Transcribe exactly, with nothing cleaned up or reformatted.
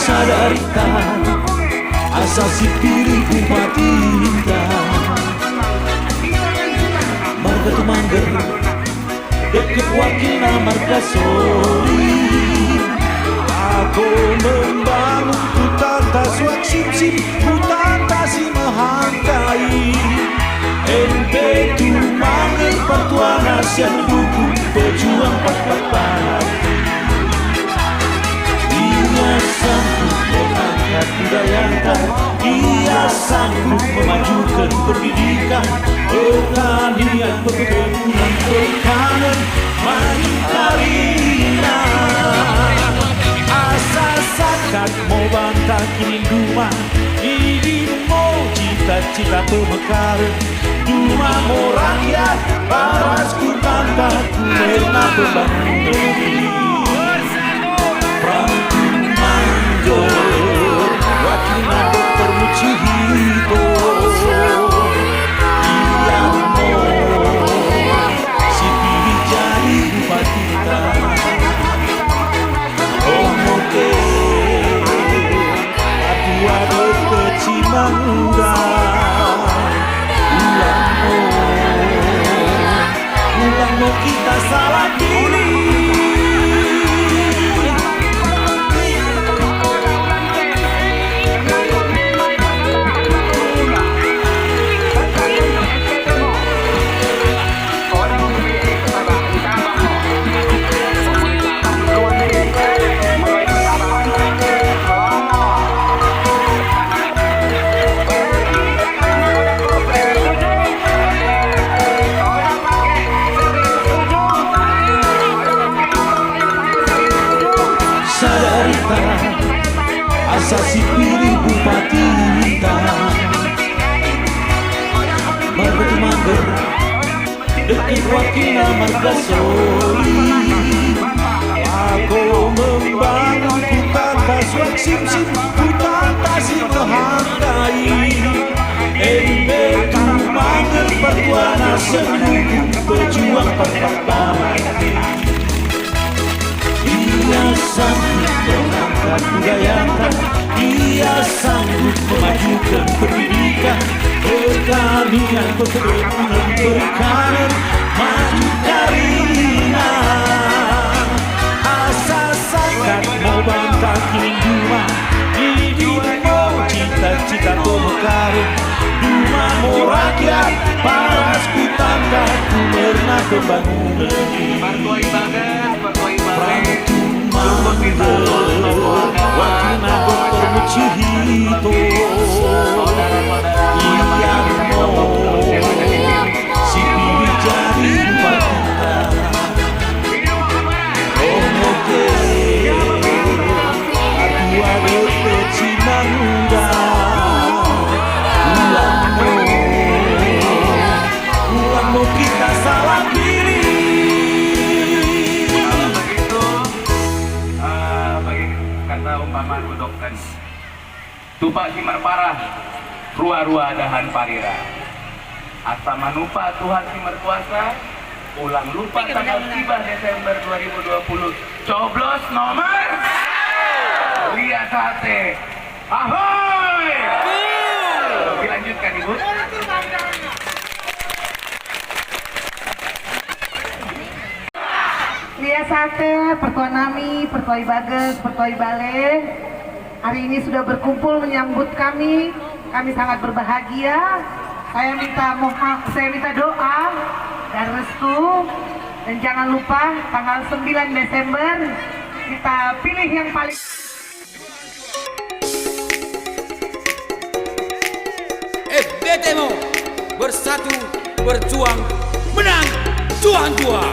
Sadari ta asa sipilih bupatinta, marga Tumangger dekket wakilna marga Soli. Ako membangun kutanta Suak Sipsip, kutanta si mehatai. En pe Tumangger partuana sian dukung pejuang patpat bati. Ia sanggup mengangkat budayanta, ia sanggup memajuken pendidikan, pertanian, perkebunan, perikanan, maju karina. Asa sakat mo banta kinin duma, idi mo cita-cita pemekaren. Duma mo rakyat, paras kutanta, kumerna pembangunen. Prantu manggo, wakilna Doktor Mucihito. Ia mo sipilih jadi bupatinta. Omo ke, atua dekket Cimangga. Ulang mo, ulang mo kita salah pilih. Sadari ta asa sipilih bupatinta, marga Tumangger dekket wakilna marga Soli. Ako membangun kutanta Suak Sipsip, kutanta si mehatai. En pe Tumangger partuana sian dukung pejuang patpat bati. Ia sanggup mengangkat budayanta, ia sanggup memajuken pendidikan, pertanian, perkebunan, perikanan, maju karina. Asa sakat mo banta kinin duma, idi mo cita-cita pemekaren. Duma mo rakyat, paras kutanta, kumerna pembangunen. Prantu manggo, wakilna Doktor Mucihito. Ia mo sipilih jadi bupatinta. Omo ke, atua dekket Cimangga. Ulang mo, ulang mo kita salah pilih. Kalau begitu, eh, bagi kata umpama ku dokken, tupak si merparah, rua-rua dahan parira. Asa manupak Tuhan si merkuasa, ulang lupa tanggal siwah Desember dua ribu dua puluh. Coblos nomor? Lias ate. Ahoi! Dilanjutkan, Ibu. Lias ate, pertua nami, pertua i Bages, pertua i bale. Hari ini sudah berkumpul menyambut kami. Kami sangat berbahagia. Saya minta moha-, saya minta doa dan restu. Dan jangan lupa, tanggal sembilan Desember, kita pilih yang paling F B T Mo, bersatu, berjuang, menang, juang jua!